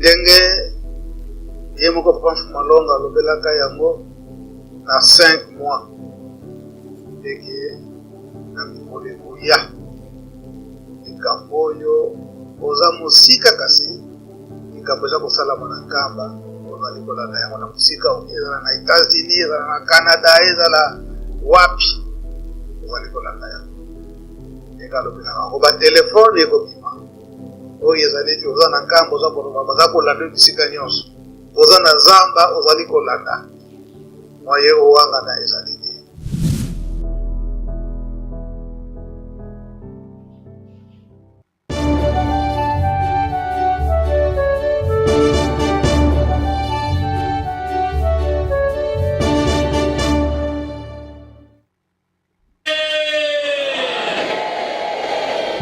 Ndenge ye moko Papa Mfuma Longa alobelaka yango na 5 mois eke na mikolo ekoya, likambo oyo oza mosika, kasi likambo eza kosalama na Nkamba, ozali kolanda yango na mosika, ezala na Etats-Unis, ezala na Canada, ezala wapi, ozali kolanda yango. Ndenge alobelaka yango, batelefone ekobima oyo ezali ete oza na Nkamba, oza koloba, baza kolanda yo bisika nyonso, oza na zamba, ozali kolanda, mwaye owangana ezali te.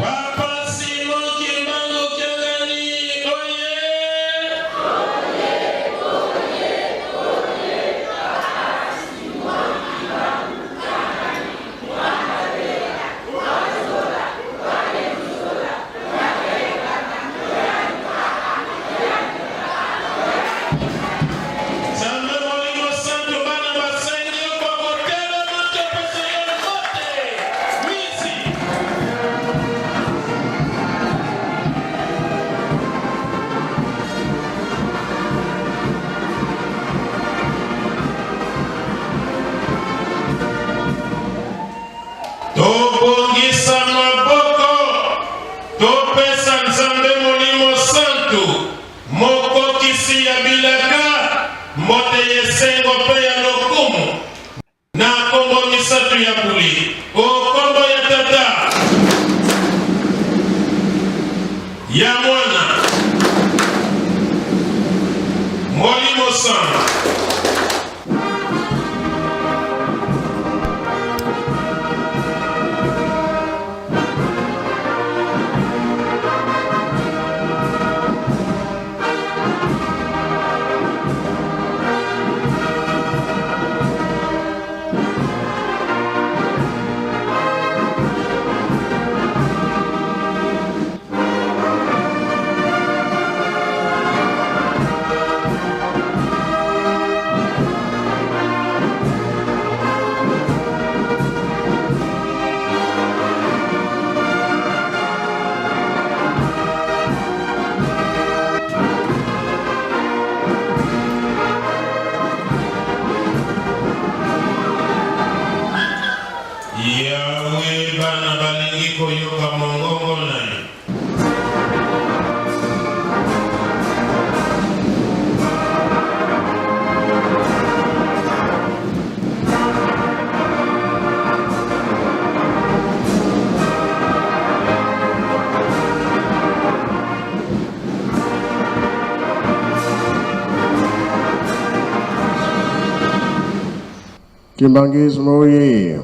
Papa Simon Kimbangu Kiangani oye! Nzambe Molimo Santu, bana basengi yo kwa kotelema topesa yo mbote misi. Tobongisa maboko, topesa Nzambe Molimo Santu, Mokokisi ya bilaka, mbote ya esengo mpe ya lokumu, na nkombo misatu ya bule, o nkombo ya Tata, ya Mwana, Molimo Santu. Yawe, bana balingi koyoka mongongo na yo. Kimbanguisme oye!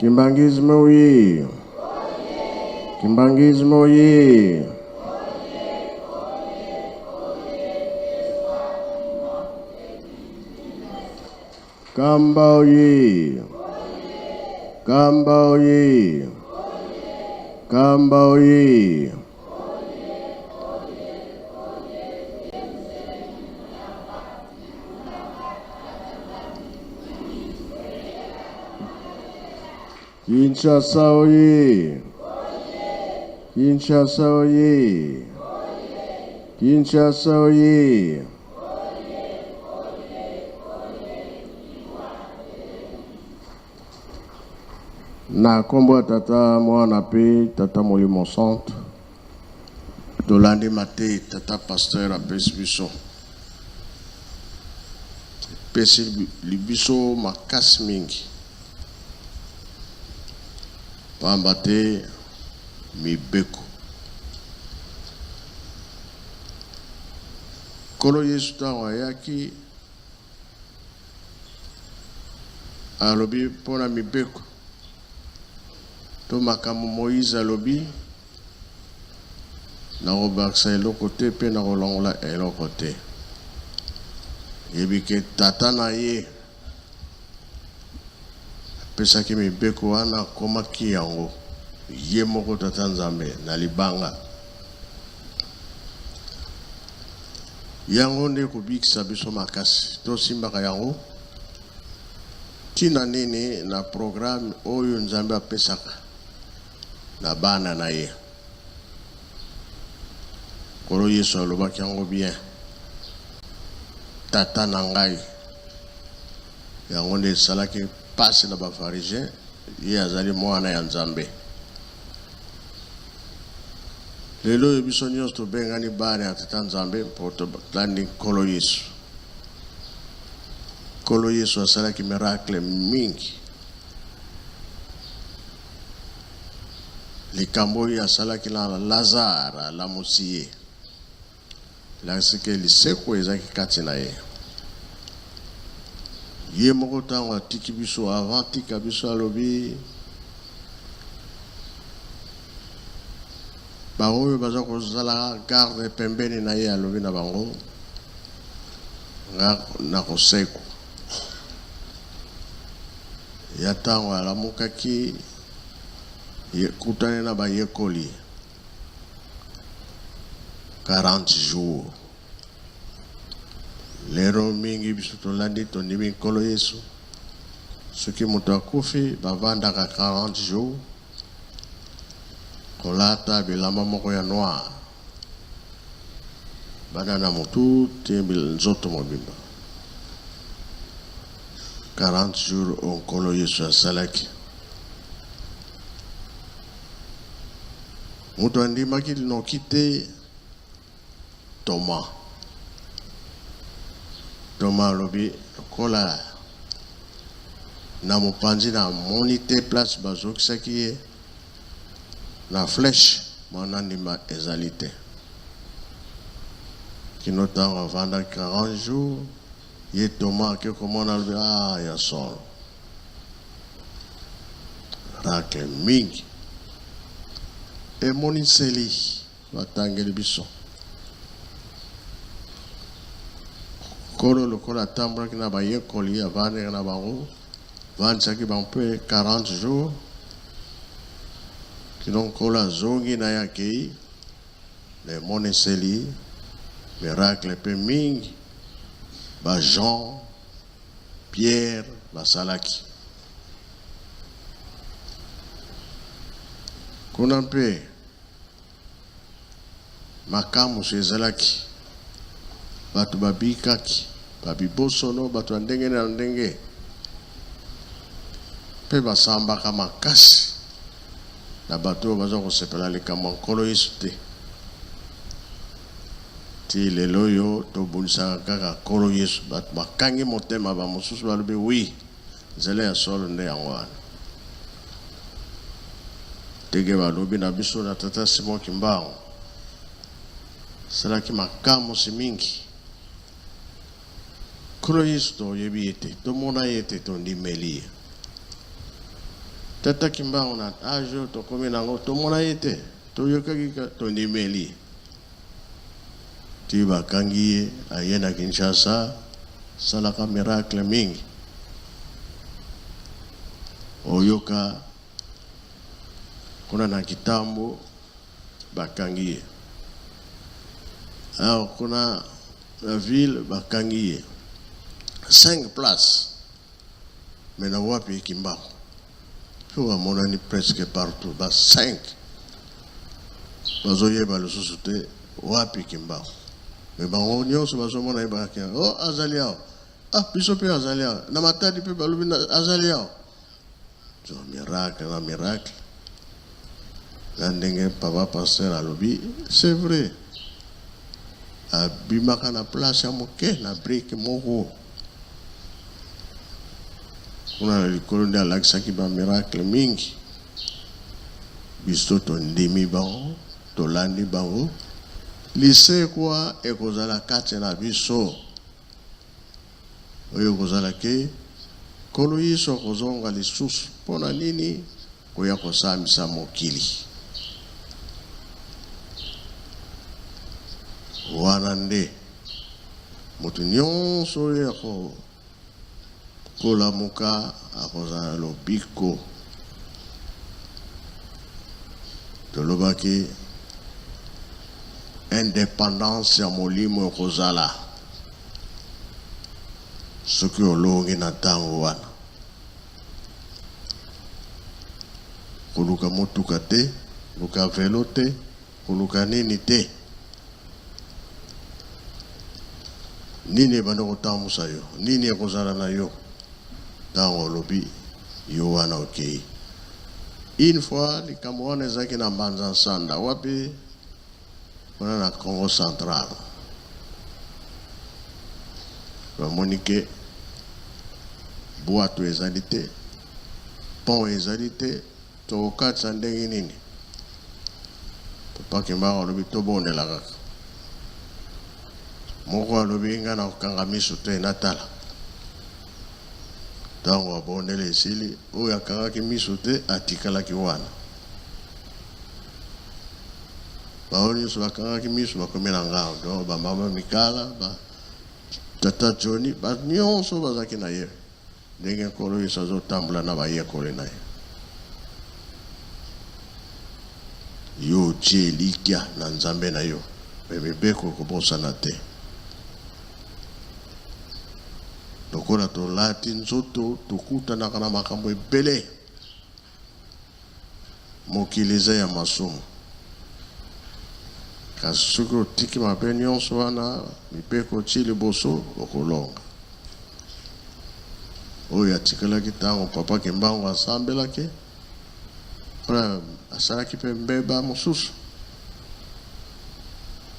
Kimbanguisme oye! Kimbanguisme oye! Kamba oye! Kamba oye! Kamba oye! Kinshasa oye! Kinshasa oye! Kinshasa oye! Na nkombo ya Tata, Mwana mpe Tata Molimo Santu, tolandi mateyi Tata Pasteur apesi biso. Epesi biso makasi mingi, pamba te mibeko. Nkolo Yesu ntango ayaki, Alobi mpo na mibeko to makambo Moize alobi, Nakobakisa eloko te mpe nakolongola eloko te. Yebi ke tata na ye apesaki mibeko wana, akomaki yango ye moko tata Nzambe na libanga. Yango nde ekobikisa biso makasi. Tosimbaka yango. Ntina nini na programme oyo Nzambe apesaka na bana na ye? Nkolo Yesu alobaki yango bien. Tata na ngai. Yango nde esalaki pasi na ba pharisiens, ye azali mwana ya Nzambe. Lelo oyo biso nyonso tobengani bana ya Tata Nzambe mpo tolandi Nkolo Yesu. Nkolo Yesu asalaki miracle mingi. Likambo oyo asalaki na Lazare, alamusi ye. Elakisi ke lisekwa ezaki kati na ye. Ye moko ntango atiki biso, avant atika biso alobi baoyo baza kozala garde pembeni na ye, alobi na bango nga nakosekwa. Ya ntango alamukaki kutani na bayekoli 40 jours. Lero mingi biso tolandi tondimi Nkolo Yesu. Soki moto akufi bavandaka 40 jours kolata bilamba moko ya noir banda na motu te nzoto mobimba. 40 jours oyo Nkolo Yesu asalaki. Moto andimaki noki te Toma. Toma alobi lokola na mopanzi na moni te place bazokisaki ye na flèche, mwana ndima ezali te. Kino ntango avandaki 40 jours, ye Toma ake komona alobi ah ya solo. Miracle mingi emoniseli batangeli biso. Nkolo lokola atambolaki na bayekoli, avandaki na bango, avandisaki bango mpe 40 jours, kino Nkolo azongi na ye akei na emoniseli miracle mpe mingi ba Jean Pierre basalaki. Kuna mpe makamwisi ezalaki, bato babikaki, babibosono, bato ya ndenge na ndenge mpe basambaka makasi na bato oyo baza kosepela likambo ya Nkolo Yesu te. Tii lelo oyo tobunisaka kaka Nkolo Yesu. Bato bakangi motema, ba mosusu balobi oui, nzela ya solo nde yango wana. Ndenge balobi na biso na tata Simon Kimbangu, asalaki makamwisi mingi. Nkolo Yesu toyebi ye te, tomona ye te, tondimeli ye. Tata Kimbangu na age oyo tokomi nango, tomona ye te, toyokaki tondimeli ye. Ti bakangi ye aye na Kinshasa salaka miracle mingi oyoka kuna na kitambo bakangi ye awa kuna na ville bakangi ye 5 place mais na wapi Kimbangu po bamonani presque partout ba 5 bazoyeba lisusu te wapi Kimbangu mais bango nyonso bazomona ye bakaki oh azali awa ah biso mpe azali awa na Matadi mpe balobi azali awa. So miracle na miracle na ndenge papa pasteur alobi c'est vrai abimaka na place ya moke na brique moko kuna na likolo nde alakisaki ba miracle mingi. Biso tondimi bango, tolandi bango, lisekwa ekozala kati na biso. Oyo ekozala ke Nkolo Yesu akozonga lisusu mpo na nini? Koya kosambisa mokili. Wana nde moto nyonso oyo ako kolamuka akozala na lobiko. Tolobaki Independance ya molimo ekozala soki olongi na ntango wana. Koluka motuka te, luka velo te, koluka nini te. Nini ebandi kotambusa yo? Nini ekozala na yo ntango olobi yo wana okei? Une fois likambo wana ezalaki na Mbanza Nsanda, wapi? Kuna na Congo central. Bamoni ke bwato ezali te, pont ezali te, tokokatisa ndenge nini? Papa Kimbangu alobi tobondela kaka. Moko alobi nga nakokanga miso te natala. Ntango abondeli esili, oyo akangaki miso te atikalaki wana. Baoyo nyonso bakangaki miso bakomi na ngambo. Donc ba mama Mikala, ba tata Johnny, ba nyonso bazalaki na ye. Ndenge Nkolo Yesu azotambola na bayekoli na ye. Yo otie elikya na Nzambe na yo, me mibeko okobosana te. Lokola tolati nzoto, tokutanaka na makambo ebele. Mokili eza ya masumu. Kasi soki otiki mabe nionso wana, mibeko otie liboso, okolonga. Oyo atikalaki tango Papa Kimbangu asambelaki, wana asalaki pe mbeba mosusu.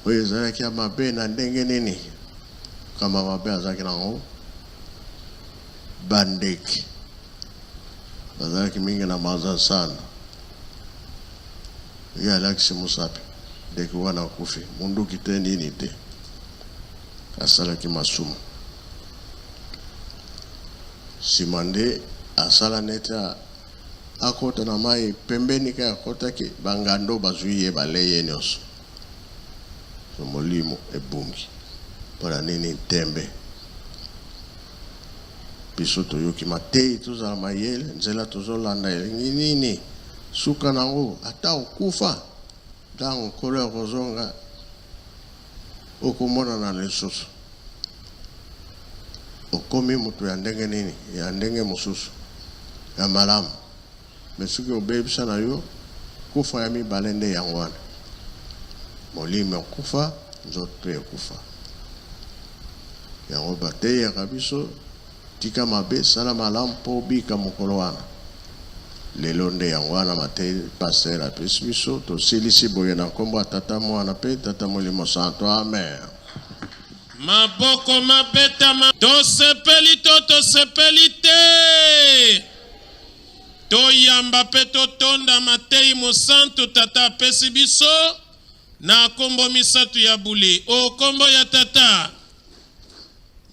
Oyo ezalaki ya mabe na ndenge nini? Kama mabe azalaki nango bandeki. Bazalaki mingi na Manza Nsana. Ye alakisi mosapi, ndeke wana akufi, munduki te nini te. Asalaki masumu. Sima nde asala neti akota na mayi, pembeni kaka akotaki, ba ngando bazui ye balei ye nionso. Molimo ebungi. Pona nini ntembe? Biso toyoki mateyi tozala mayele nzela tozolanda elingi nini suka nango ata okufa tango nkolo akozonga okomonana lisusu okomi mutu ya ndenge nini ya ndenge mosusu ya malamu mais soki obebisa na yo kufa ya mibale nde yango wana molimo ekufa nzoto pe ekufa yango bateyaka biso tika mabe sala malamu po obika mokolo wana lelo nde yango wana mateyi pasteur apesi biso tosilisi boye na nkombo ya tata mwana pe tata molimo santo amen. Maboko mabetama. Tosepeli to tosepeli te? Toyamba mpe totonda mateyi mosantu Tata apesi biso na kombo misatu ya bule, o kombo ya Tata,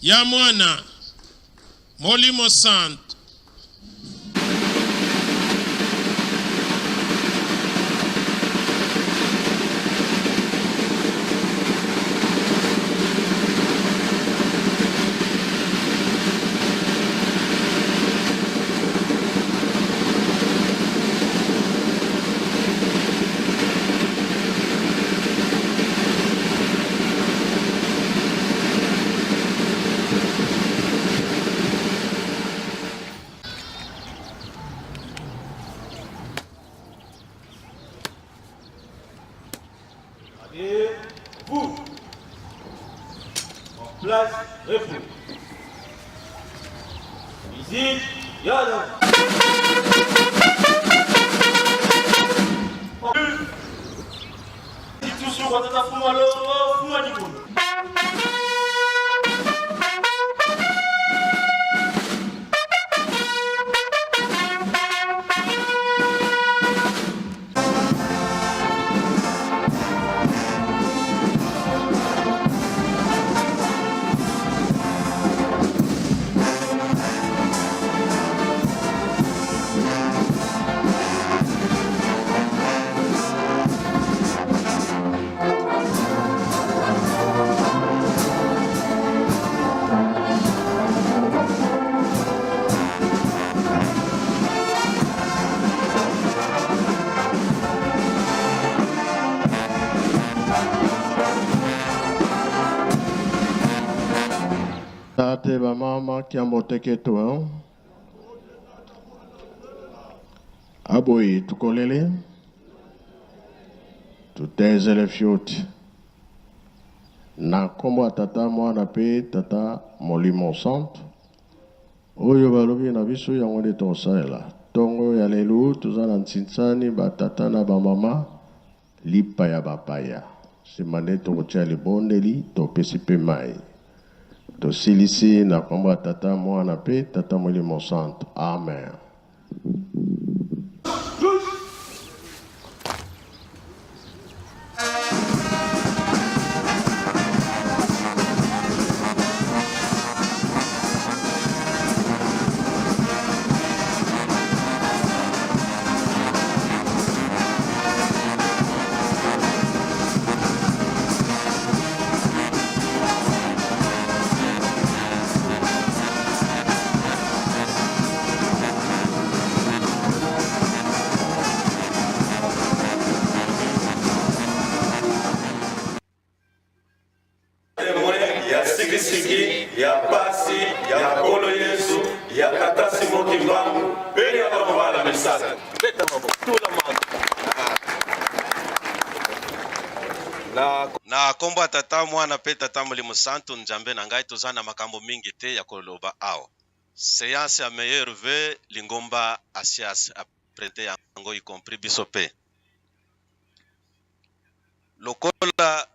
ya Mwana, Molimo Santu. Et vous, en place, repos. Visite, yada. Toujours, on a fuma longo, fuma dibulu. Batate, bamama, kiambo teketu, hein? Aboyi, tukolele. Tutezele fioti. Na nkombo ya Tata, Mwana mpe Tata Molimo Santu. Oyo balobi na biso yango nde tokosalela. Ntongo ya lelo toza na nsinsani ba tata na ba mama lipa ya bapaya. Nsima nde tokotia libondeli topesi mpe mai. Tosilisi na nkombo ya Tata, Mwana mpe Tata Molimo Santu. Amen. Ya sikisiki ya pasi ya Nkolo Yesu ya Tata Simon Kimbangu mpe ya bamobala misato. Beta maboko, tula maboko. Na Na kombo ya Tata, Mwana pe Tata Molimo Santu, Nzambe na ngai, toza na makambo mingi te ya koloba awa. Seance ya meilleur vœux lingomba asi a prete yango y compris biso pe. Lokola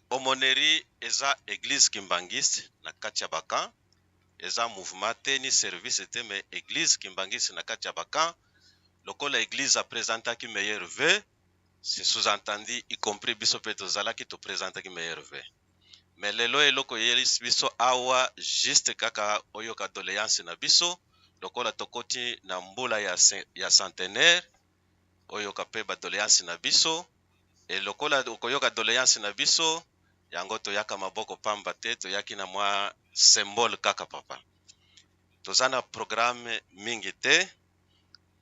aumônerie eza eglise kimbanguiste na kati ya ba camps, eza mouvement te ni service te mais eglise kimbanguiste na kati ya ba camps, lokola eglise a presentaki meilleur vœux, c'est sous-entendu y compris biso pe tozalaki to presentaki meilleur vœux. Mais lelo eloko eyelisi biso awa juste kaka oyoka doleance na biso lokola tokoti na mbula ya, ya centenaire oyoka pe ba doleance na biso e lokola okoyoka doleance na biso yango toyaka maboko pamba te toyaki na mwa symbole kaka papa toza na programme mingi te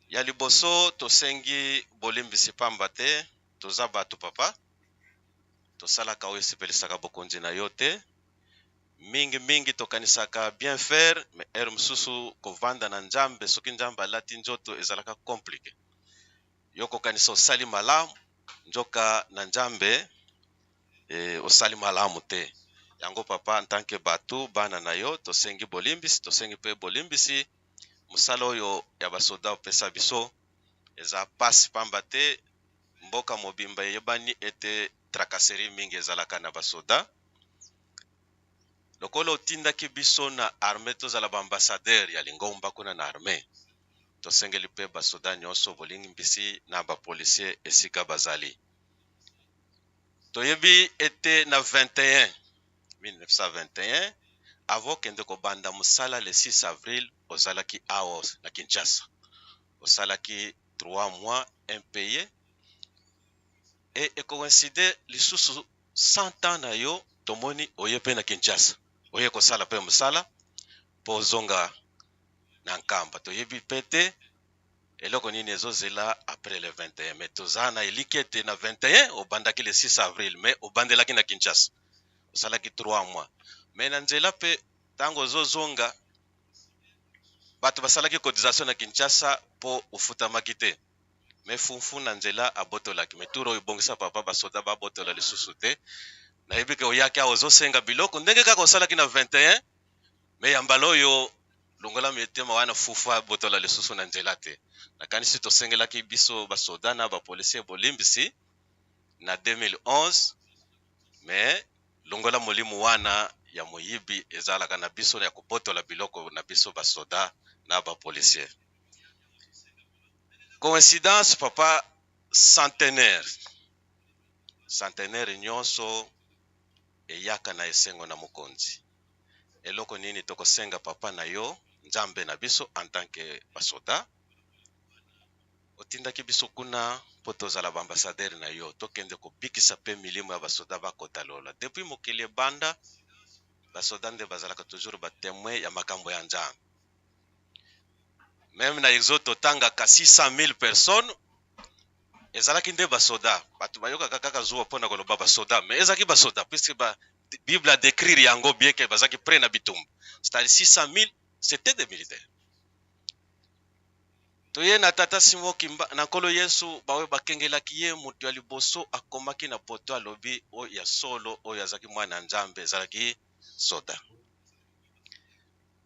ya liboso tosengi bolimbisi pamba te toza bato papa tosalaka oyo esepelisaka bokonzi na yo te mingi mingi tokanisaka bien faire mais heure mosusu kovanda na Nzambe soki Nzambe alati nzoto ezalaka compliqué yo kokanisa osali malamu nzoka na Nzambe eh, osali malamu te yango papa en tant que bato bana na yo tosengi bolimbisi tosengi mpe bolimbisi mosala oyo ya basoda opesa biso eza pasi pamba te mboka mobimba eyebani ete tracasserie mingi ezalaka na basoda lokola otindaki biso na armée tozala ba ambassadeur ya lingomba kuna na armée tosengeli mpe basoda nyonso bolimbisi na bapolisier esika bazali toyebi ete na 21 1921 avant okende kobanda mosala le 6 avril ozalaki awa na Kinshasa osalaki 3 mois impayé e ekoincide lisusu 100 ans na yo tomoni oye mpe na Kinshasa oye kosala mpe mosala mpo ozonga na Nkamba toyebi mpe te eloko nini ezozela après le 21 mais toza na eliki ete na 21 obandaki le 6 avril mais obandelaki na Kinshasa osalaki 3 mois mais na nzela mpe ntango ozozonga bato basalaki cotisation na Kinshasa mpo ofutamaki te mais fufu na nzela abotolaki mais tour oyo ebongisa papa basoda babotola lisusu te nayebi ke oyaki awa ozosenga biloko ndenge kaka osalaki na 21 mais ya mbala oyo longola mitema wana fufu abotola lisusu na nzela te nakanisi tosengelaki biso basoda na bapolisier bolimbisi na 2011 mais longola molimo wana ya moyibi ezalaka na biso ya kobotola biloko na biso basoda na bapolisier coïncidence papa centenaire centenaire nyonso eyaka na esengo na mokonzi eloko nini tokosenga papa na yo nzambe na biso en tant que basoda otindaki biso kuna mpo tozala baambassadeur na yo tokende kobikisa mpe milimo ya basoda bakota lola depuis mokili ebanda basoda nde bazalaka toujours batémoin ya makambo ya nzambe même na exode totangaka 600 000 personnes ezalaki nde basoda bato bayokaka kaka zuwa mpona koloba basoda mais ezalaki basoda puisque ba Bible a décrire yango bien que bazalaki près na bitumba. C'est-à-dire 600 000 c'était des militaires. Toye na tata Simon Kimba na Nkolo Yesu, baoyo bakengelaki ye, moto ya liboso akomaki na poto alobi oyo ya solo, oyo azalaki mwana ya Nzambe, ezalaki soda.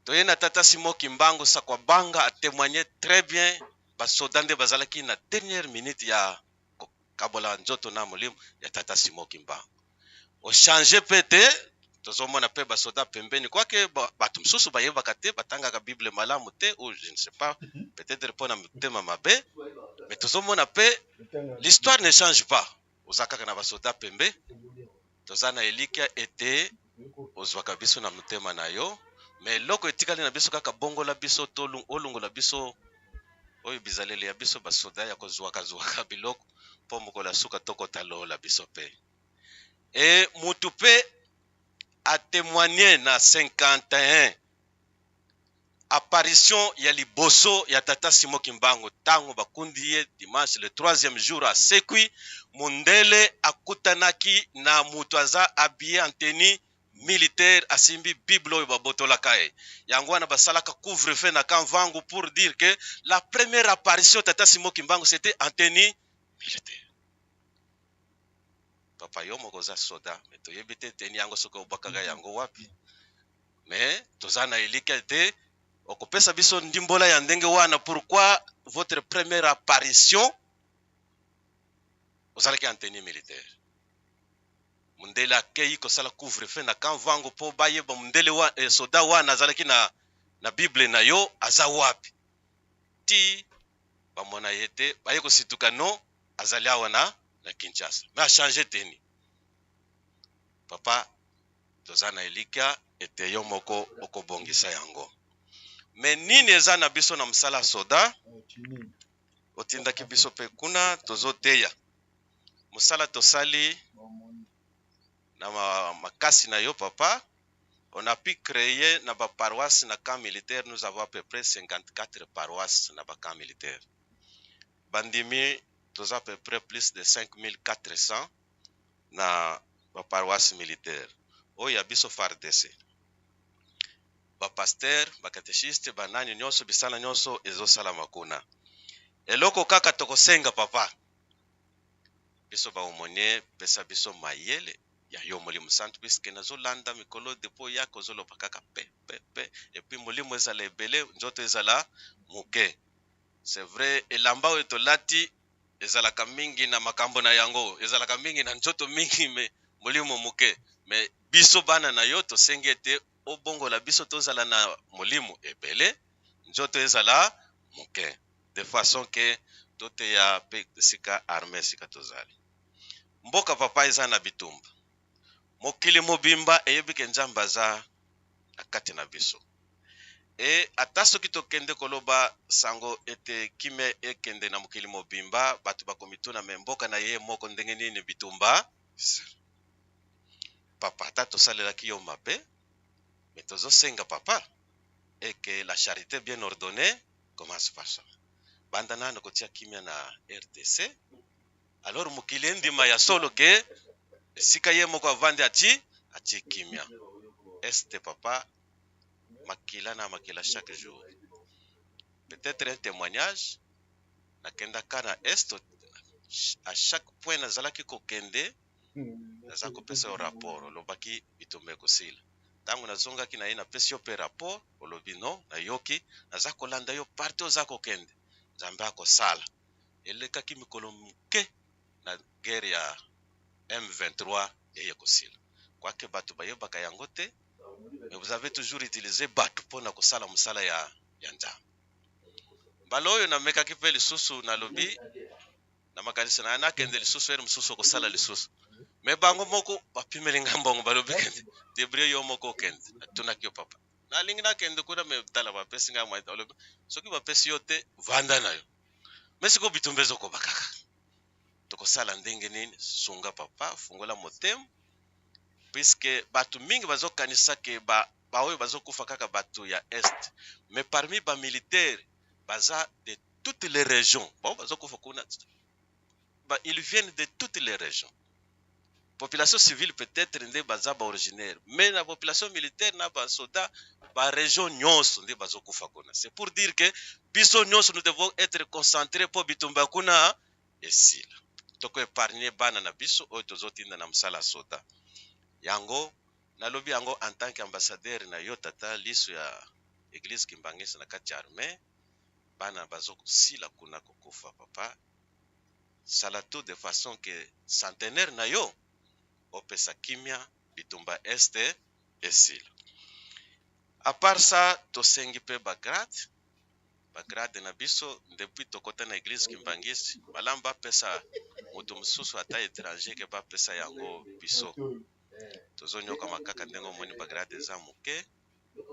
Toye na tata Simon Kimbangu Sakwabanga a témoigné très bien, basoda nde bazalaki na dernière minute ya kokabola nzoto na molimo ya tata Simon Kimbangu. Ochange pe te, tozomona pe basoda pembeni, quoique bato mosusu bayebaka te, batangaka Bible malamu te, ou je ne sais pas, peut-être mpona motema mabe, mais tozomona pe l'histoire ne change pas. Oza kaka na basoda pembe, toza na elikya ete ozwaka biso na motema na yo, mais eloko etikali na biso kaka bongola biso to olongola biso oyo bizaleli ya biso basoda ya kozwaka-zwaka biloko, mpo mokolo ya suka tokota lola biso pe. E mutu pe a témoigné na 51 apparition ya liboso ya tata Simon Kimbangu tango bakundi ye dimanche le troisième jour asekwi, mundele akutanaki na mutu aza habillé en tenue militaire, asimbi Bible oyo babotolaka ye. Yango wana basalaka couvre-feu na camp Vangu pour dire que la première apparition tata Simon Kimbangu c'était en tenue militaire. Papa yo moko oza soda, mais toyebi te tenue yango soki obwakaka yango wapi, mais toza na elikya te okopesa biso ndimbola ya ndenge wana pourquoi votre première apparition ozalaki en tenue militaire. Mundele akei kosala couvre-feu na camp Vangu po bayeba mundele wa, soda wana azalaki na Bible na yo aza wapi. Ti bamona ye te, baye kosituka no azali awa na Kinshasa, mais a changer tenue. Papa toza na elikya ete yo moko okobongisa yango. Mais nini eza na biso na mosala soda otindaki biso pe kuna tozoteya mosala tosali na makasi na yo papa. On a pu créer na ba paroisse na camp militaire, nous avons à peu près 54 paroisses na ba camp militaire. Bandimi toza à peu près plus de 5400 na ba paroisse militaire. Oyo ya biso FARDC. Ba pasteur, ba catéchiste, ba nani nyonso, bisala nyonso ezosalama kuna. Eloko kaka tokosenga papa, biso ba aumônier, pesa biso mayele ya yo molimo santu, puisque nazolanda mikolo depuis yaka ozoloba kaka pe pe pe, et puis molimo ezala ebele, nzoto ezala moke. C'est vrai, elamba oyo tolati ezalaka mingi na makambo na yango, ezalaka mingi na nzoto mingi, mais molimo moke. Mais biso bana na yo tosengi ete obongola biso tozala na molimo ebele, nzoto ezala moke, de façon que toteya pe esika armée esika tozali. Mboka papa eza na bitumba, mokili mobimba eyebi ke Nzambe aza na kati na biso. E ata soki tokende koloba sango ete kimia ekende na mokili mobimba, bato bakomituna me mboka na ye moko ndenge nini bitumba. Papa ata tosalelaki yo mabe, mais tozosenga papa et que la charité bien ordonnée commence par ça. Banda nano kotia kimia na RDC, alors mokili endima ya solo ke esika ye moko avandi ati kimia. Este papa makila na makila chaque jour. Peut-être un témoignage nakendaka na est, à chaque point nazalaki kokende, naza kopesa yo rapport, olobaki bitumba ekosila. Ntango nazongaki na ye napesi yo pe rapport, olobi non, nayoki, naza kolanda yo partout oza kokende, Nzambe akosala. Elekaki mikolo moke na guerre ya M23 eye kosila. Quoique bato bayebaka yango te, mais vous avez toujours utilisé bato mpona kosala mosala ya Nzambe. Mbala oyo namekaki pe lisusu, nalobi na makanisi na nakende lisusu ere mosusu okosala lisusu, mais bango moko bapimeli nga mbongo, balobi kende débrouille yo moko okende. Natunaki yo papa, nalingi nakende kuna, mais tala bapesi nga moyen, olobi soki bapesi yo te vanda na yo. Mais sikoyo bitumba ezokoba kaka, tokosala ndenge nini? Sunga papa, fungola motema, puisque bato mingi bazokanisa ke baoyo bazokufa kaka bato ya est, mais parmi ba militaires baza de toutes les régions, bao bazokufa kuna, ils viennent de toutes les régions. Population civile peut-être nde baza ba originaire, mais na population militaire na basoda ba région nyonso nde bazokufa kuna. C'est pour dire que biso nyonso, nous devons être concentrés mpo bitumba kuna esila, toko épargne bana na biso oyo tozotinda na mosala ya soda. Yango nalobi yango en tant qu'ambassadeur na yo, tata liso ya église Kimbanguiste na kati ya armée. Bana bazosila kuna kokufa. Papa, sala tout de façon que centenaire na yo opesa kimia, bitumba Est esila. À part ça, tosengi mpe bagrade, bagrade na biso. Depuis tokɔta na église Kimbanguiste, malamu bapesa moto mosusu ata étranger ke bapesa yango biso. Tozonyokama kaka ndenge omoni, bagrade eza moke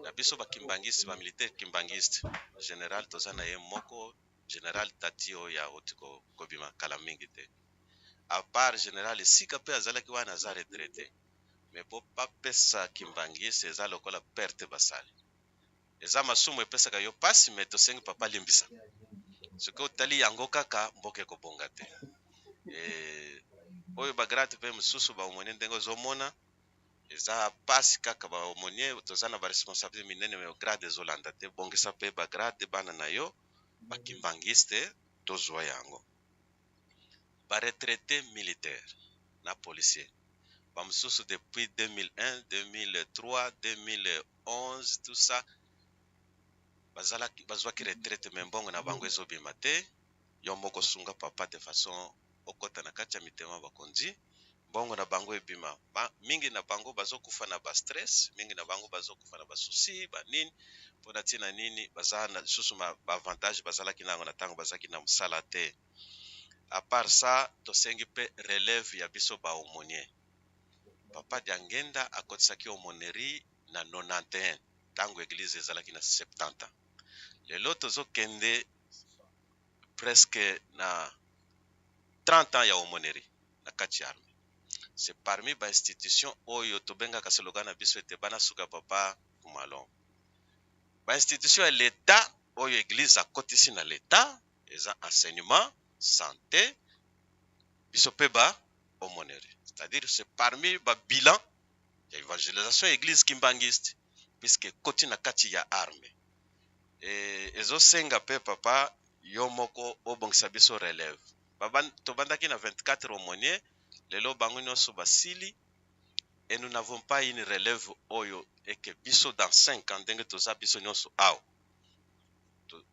na biso bakimbangiste, bamilitaire kimbanguiste. Général toza na ye moko, général Tati oyo auti kobima kala mingi te. À part général esika mpe azalaki wana, aza retraité, mais po bapesa kimbanguiste eza lokola perte basali, eza masumu epesaka yo mpasi. Me tosengi papa limbisa, soki otali yango kaka mboka ekobonga te. Oyo bagrade mpe mosusu baaumônier, ndenge ozomona eza mpasi kaka. Baaumônier toza na baresponsabilité minene, me grade ezolanda te. Bongisa mpe bagrade, bana na yo bakimbangiste tozwa yango. Baretraité militaire na policier bamosusu depuis 2001, 2003, 2011, tout ça, bazalaki bazwaki retraite, me mbongo na bango ezobima te. Yo moko sunga papa de façon okɔta na kati ya mitema bakonzi, mbongo na bango ebima. Mingi na bango bazokufa na bastress, mingi na bango bazokufa na basusi banini, mpona ntina nini? Baza na lisusu baavantage bazalaki nango na ntango bazalaki na mosala te. À part ça, tosengi mpe relève ya biso baaumônier. Papa Diangenda akotisaki aumônerie na 91, ntango église ezalaki na 70 ans. Lelo tozokende presque na 30 ans ya aumônerie na kati ya armée. C'est parmi bainstitution oyo tobengaka slogan na biso ete bana suka papa Kumalongo. Bainstitution ya l'état oyo église akotisi na l'état eza enseignement, santé, biso mpe ba aumônerie. C'est-à-dire, c'est parmi babilan ya évangélisation ya église kimbanguiste, puisque ekoti na kati ya armée. Ezosenga mpe papa yo moko obongisa biso relève. Tobandaki na 24 aumônier, lelo bango nyonso basili et nous n'avons pas une relève oyo eke biso dans 5 ans, ndenge toza biso nyonso awa.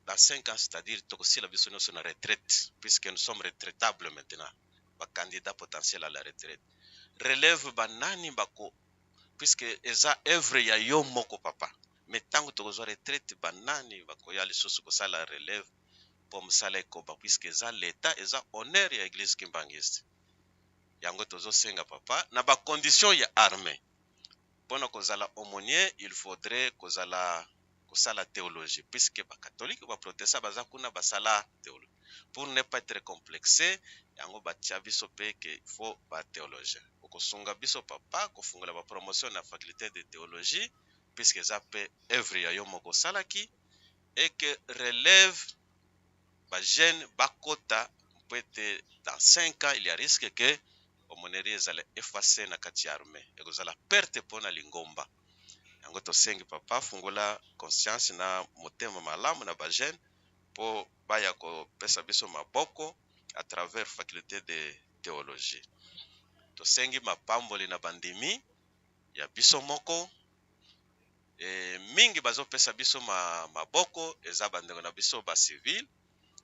Dans 5 ans, c'est-à-dire tokosila biso nyonso na retraite, puisque nous sommes retraitables maintenant, bacandidat potentiel à la retraite. Relève banani bako, puisque eza œuvre ya yo moko papa, mais ntango tokozwa retraite, banani bakoya lisusu kosala relève mpo mosala ekoba, puisque eza l'état, eza honneur ya église kimbanguiste. Yango tozosenga papa na bacondition ya armée. Mpona kozala aumônier, il faudrait kozala kosala théologie, puisque bacatholique, baprotestant baza kuna basala théologie. Pour ne pas être complexé, yango batia biso mpe ke faut bathéologien. Okosunga biso papa kofungola bapromotion na faculté de théologie, puisque eza mpe œuvre ya yo moko osalaki, et que relève bajeune bakota, mpo ete dans 5 ans il y a risque que aumônerie ezala effacé na kati ya armée, ekozala perte mpona lingomba. Yango tosengi papa fungola conscience na motema malamu na bajeune mpo baya kopesa biso maboko à travers faculté de théologie. Tosengi mapamboli na bandimi ya biso moko. Mingi bazopesa biso maboko eza bandeko na biso bacivile.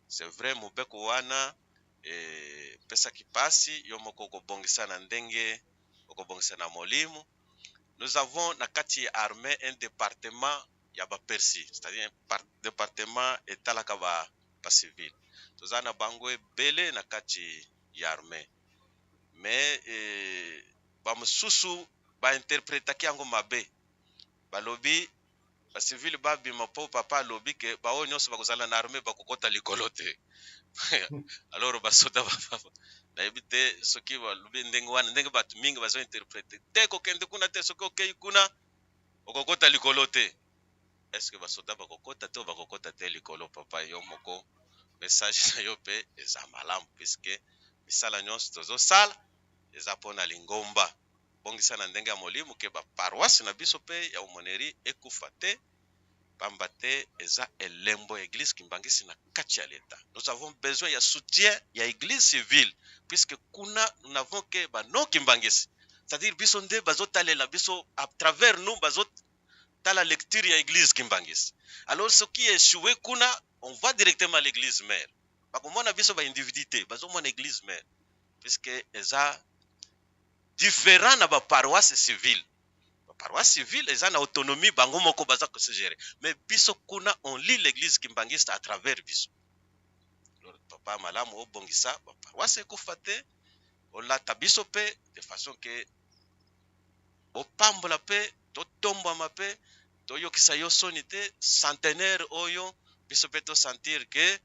C'est vrai, mobeko wana epesaki mpasi. Yo moko okobongisa na ndenge okobongisa na molimo. Nous avons na kati ya armée un département ya bapersi, c'est-à-dire un département etalaka bacivile. Toza na bango ebele na kati ya armée, mais bamosusu bainterprétaki yango mabe. Balobi bacivile babima mpo papa alobi ke baoyo nyonso bakozala na armée bakokɔta likolo te. Alors basoda, nayebi te soki balobi ndenge wana, ndenge bato mingi bazointerpréter te, kokende kuna te, soki okei kuna okokɔta likolo te. Est ce que basoda bakokɔta te o bakokɔta te likolo? Papa, yo moko message na yo mpe eza malamu, puisque misala nyonso tozosala Eza mpo na lingomba. Bongisa na ndenge ya molimo ke ba paroisse na biso pe ya aumônerie ekufa te, pamba te eza elembo ya eglise kimbanguiste na kati ya l'etat. Nous avons besoin ya soutien ya eglise civile puisque kuna nous n'avons que ba non kimbanguiste. C'est-à-dire biso nde bazotalela biso à travers nous bazo tala lecture ya eglise kimbanguiste. Alors ce qui echoue kuna, on va directement à l'église mère. Bakomona biso ba individu te, bazomona église mère puisque eza différent na ba paroisse civile. Ba paroisse civile eza na autonomie, bango moko baza ko se gérer. Mais biso kuna on lit l'église kimbanguiste à travers biso. Alors papa malamu obongisa ba paroisse ekufa te, olata biso pe de façon que opambola pe totombwama pe toyokisa yo soni te, centenaire oyo biso pe to sentir que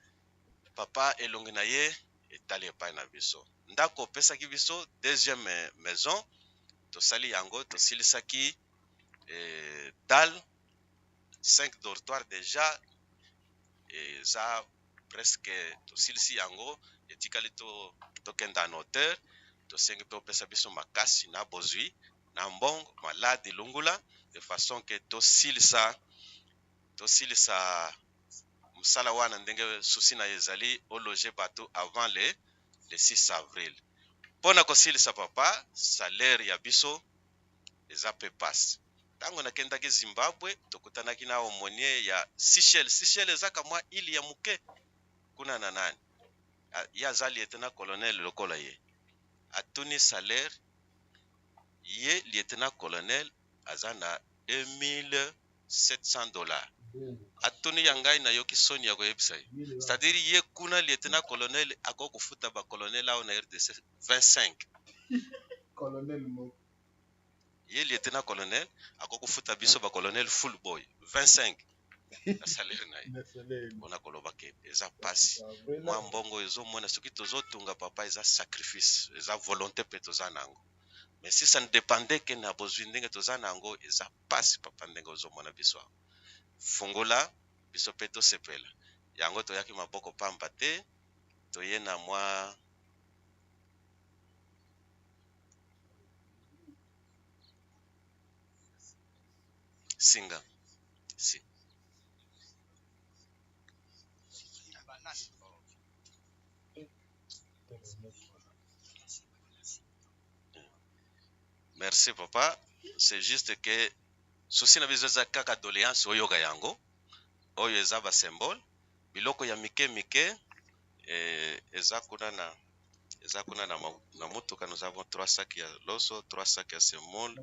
papa elongi na ye etali epai na biso. Ndako opesaki biso deuxième maison, tosali yango, tosilisaki dalle 5 dortoirs déjà, eza presque tosilisi yango, etikali tokenda en hauteur. Tosengi mpe opesa biso makasi na bozwi na mbongo maladi lungula de façon que tosilisa mosala wana ndenge souci na ye ezali ologer bato avant le 6 avril. Mpona kosilisa papa, salaire ya biso eza pe passe. Ntango nakendaki Zimbabwe, tokutanaki na aumônier ya Seychelles. Seychelles ezaka mwa île ya moke kuna na nani. Ye aza lieutenant colonel lokola ye. Atuni salaire, ye lieutenant colonel aza na 2700 $. Atuni ya ngai, nayoki soni ya koyebisa ye. C'est-à-dire ye kuna lieutenant colonel akoki kofuta ba colonel awa na RDC 25. Colonel moko. Ye lieutenant colonel akoki kofuta biso ba colonel full boy 25 na salaire na ye. Na salaire. Mpona koloba ke eza pasi. Mwa mbongo ezomona soki tozotunga papa, eza sacrifice, eza volonté mpe toza na yango. Mais si ça ne dépendait ke na bozwi ndenge toza na yango, eza pasi papa. Ndenge ozomona biso awa, fungola biso mpe tosepela yango. Toyaki maboko pamba te, toye na mwa singa si. Merci papa, c'est juste que souci na biso eza kaka doléance oyoka yango oyo eza basymbole, biloko ya mike mike eza kuna na eza kuna na motuka. Nous avons trois sacs ya loso, trois sacs ya semoule,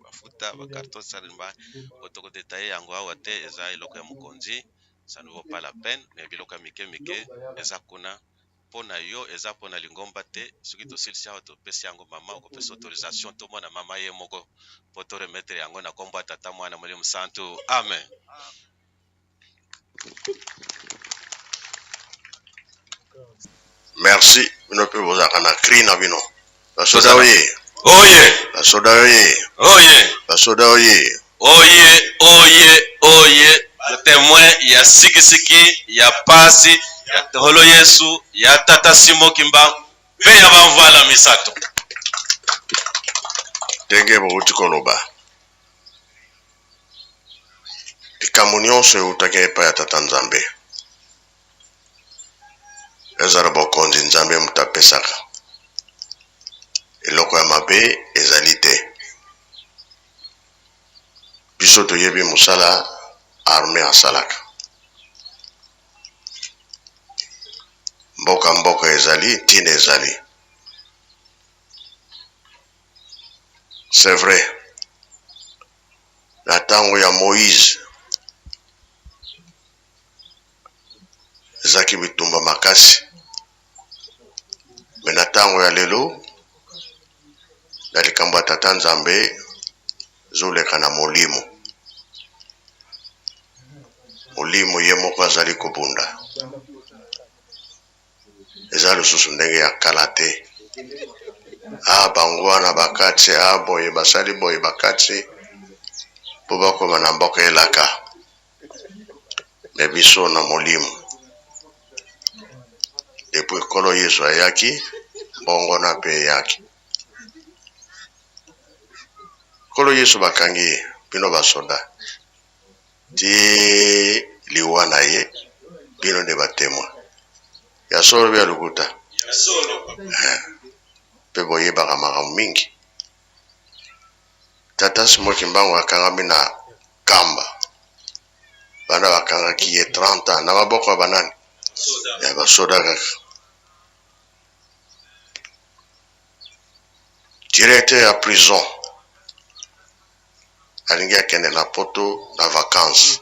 mafuta, bacarton salimba oyo tokodetaye yango awa te. Eza eloko ya mokonzi, ça ne vaut pas la peine. Mais biloko ya mike mike eza kuna mpo na yo, eza mpo na lingomba te. Soki tosilisi awa, topesi yango mama, okopesa autorisation tomona mama ye moko mpo toremettre yango na nkombo ya Tata, Mwana, Molimo Santu. Amen. Merci bino mpe bozalaka na cri na bino, basoda oye! Oye! Basoda oye! Oye! Basoda oye! Oye, oye, oye! Témoin ya sikisiki ya pasi ya Nkolo Yesu, ya tata Simo Kimbangu mpe ya bamvala misato. Ndenge bouti koloba, likambo nyonso eutaki epai ya Tata Nzambe. Ezala bokonzi, Nzambe moto apesaka. Eloko ya mabe ezali te. Biso toyebi mosala arme asalaka. Mboka mboka ezali ntina ezali, c'est vrai, na ntango ya Moïse ezalaki bitumba makasi, me na ntango ya lelo, na likambo ya Tata Nzambe, ezoleka na molimo. Molimo ye moko azali kobunda. Eza lisusu ndenge ya kala te. A bango wana bakati a boye, basali boye, bakati mpo bakoma na mboka elaka. Me biso na molimo, depuis Nkolo Yesu ayaki, mbongwana mpe eyaki. Nkolo Yesu bakangi ye, bino basoda, ti liwa na ye, bino nde ba temoin. Ya solo be ya lokuta? Eh, pe boyebaka makambo mingi. Tata Simon Kimbangu akangami na Kamba. Banda bakangaki ye 30 ans na maboko ya banani? Ya basoda kaka. Directeur ya prison alingi akende na poto na vacances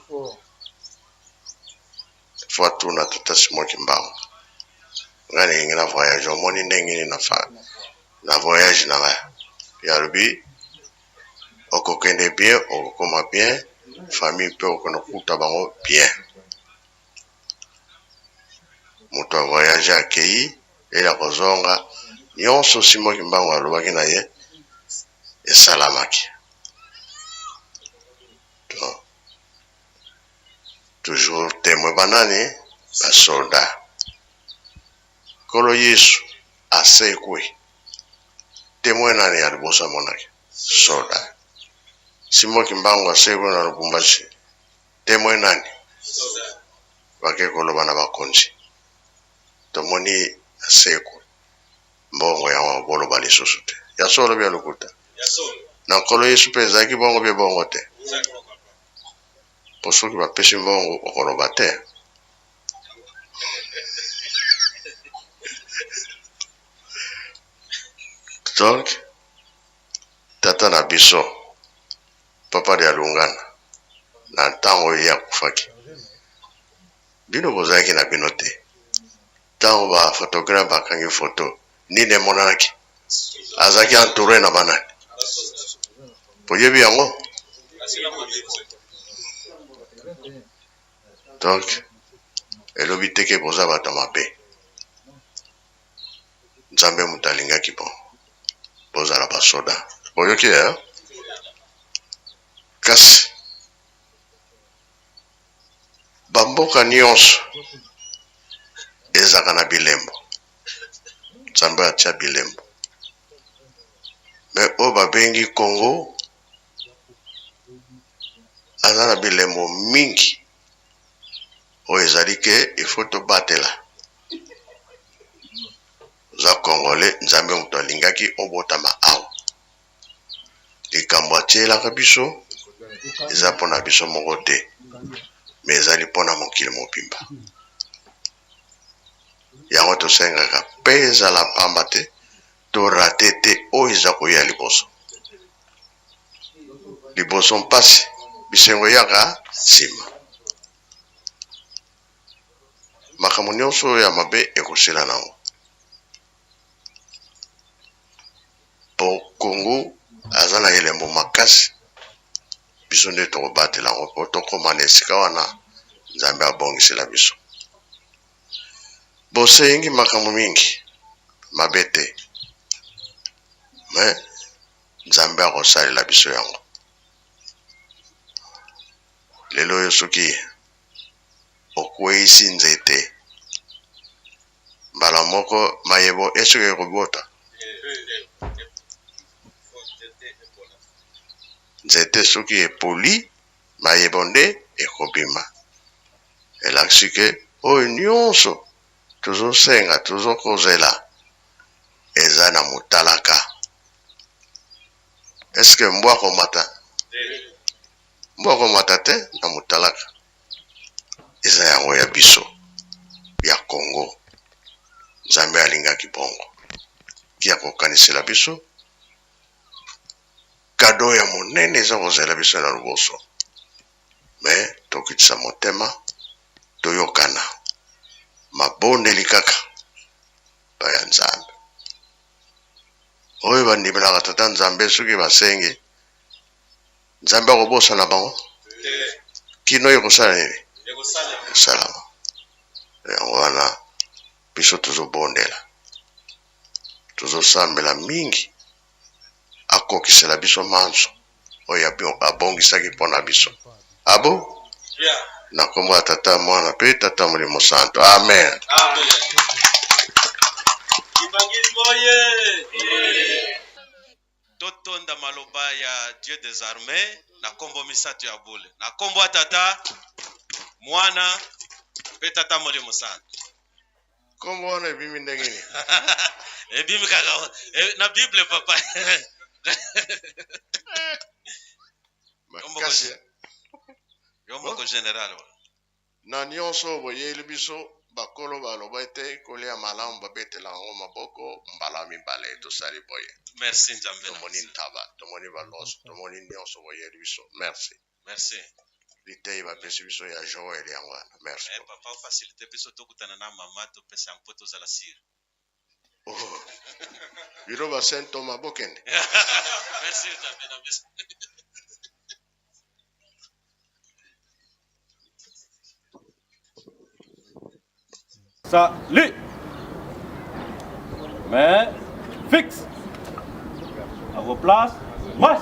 faut atuna tata Simon Kimbangu ngai nalingi na voyage omoni ndenge nini na fa na voyage na ngai ye alobi okokende bien okokoma bien famille mpe okokende kokuta bango bien Moto a voyage akeyi et akozonga, nionso Simon Kimbangu alobaki na ye esalamaki. Donc toujours temoin ba nani? Ba soldats. Nkolo Yesu asekwi, temoin nani ya liboso amonaki? Soldat. Simon Kimbangu asekwi na Lubumbashi, temoin nani? Bake koloba na bakonzi tomoni asekwe mbongo yango boloba lisusu te ya solo bya lokuta na nkolo yesu mpe ezalaki bongo bye bongo te mpo soki bapesi mbongo okoloba te donc tata na biso Papa Dialungana na tango ye akufaki bino bozalaki na bino te tango ba photographe bakangi photo nini emonanaki azalaki entoure na banani boyebi yango donc elobi te ke boza bato ya mabe Nzambe moto alingaki bon bozala ba soda boyoki eh? Kasi ba mboka nionso ezalaka na bilembo Nzambe atia bilembo mais oyo babengi Congo aza na bilembo mingi oyo ezali ke il faut tobatela Oza congolais nzambe moto alingaki obotama awa likambo atielaka biso eza pona biso moko te mais ezali pona mokili mobimba yango tosengaka pe ezala pamba te to rate te oyo eza koya liboso liboso mpasi bisengo eyaka nsima. Makambo nyonso oyo ya mabe ekosila nango. Po Congo aza na elembo makasi, biso nde tokobatela yango po tokoma na esika wana Nzambe abongisela biso. Bosengi makambo mingi, mabe te, mais Nzambe akosalela biso yango. Lelo oyo soki Okweyisi nzete mbala moko mayebo esuki ekobota? Nzete soki epoli mayebo nde ekobima. Elakisi ke oyo nionso tozosenga tozokozela eza na motalaka. Est ce que mbwa akomata? Mbwa akomata te na motalaka. Eza yango ya biso ya Congo nzambe alingaki bongo ti akokanisela biso cadeau ya monene eza kozela biso na loboso mais tokitisa motema toyokana mabondeli kaka ba ya nzambe oyo bandimelaka tata nzambe soki basengi Nzambe akobosana bango kino ekosala nini? Ekosalama. Yango wana biso tozobondela, tozosambela mingi akokisela biso manso oyo abongisaki mpo na biso. Abo na nkombo ya Tata, Mwana mpe Tata Molimo Santo. Amen. Amen. Botonda maloba ya Dieu des armées na kombo misato ya bule. Na kombo ya Tata, Mwana mpe Tata Molimo Santu. Kombo wana ebimi ndenge nini? Ebimi kaka eh, na Bible papa. Makasi. Eh? Yo moko general. Na nionso oyo boyeli biso, bakolo baloba ete kolia malamu babetela yango maboko mbala mibale. Tosali boye. Merci Nzambe na Tomoni biso. ntaba, tomoni ba loso, tomoni nionso boyeli biso. Merci. Merci. Liteyi bapesi biso ya Joël yango wana. Merci Eh, beaucoup. papa facilite biso tokutana na mama topesa yango mpo tozala sire. Oh. Bino ba Saint Thomas bokende. Merci Nzambe na biso. Salut. Mais fixe. À vos places, marche.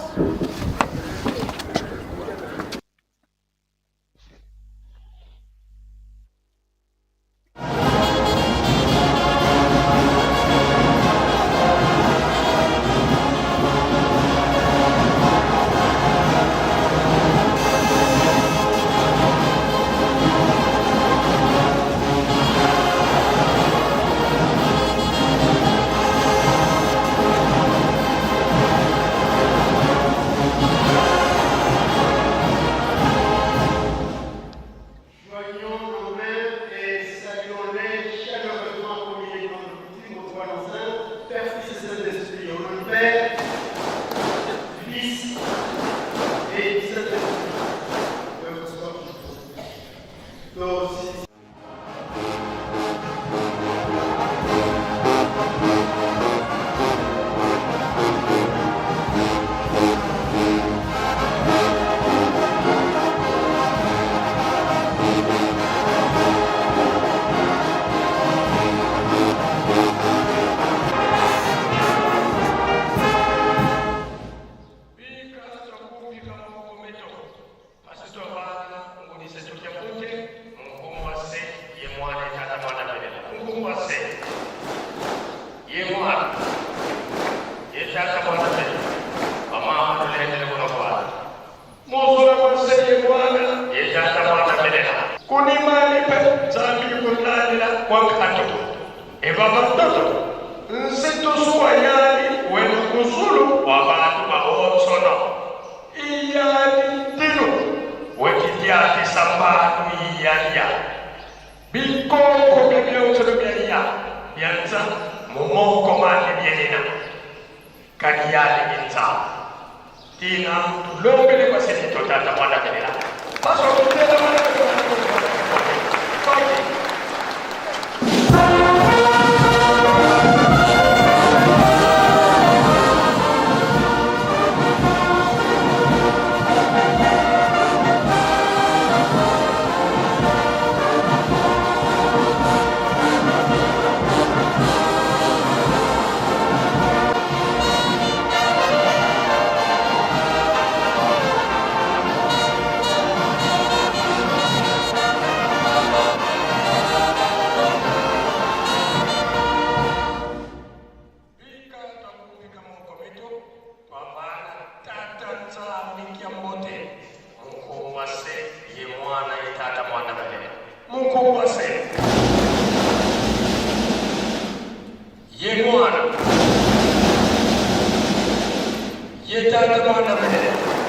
Joignons nos mains et saluons-les chaleureusement comme il est dans le coutume aux trois dans un, Père, Fils et Saint-Esprit. Au nom du Père, du Fils et du Saint-Esprit. Donc, Ye mwana ye tata mwana melele.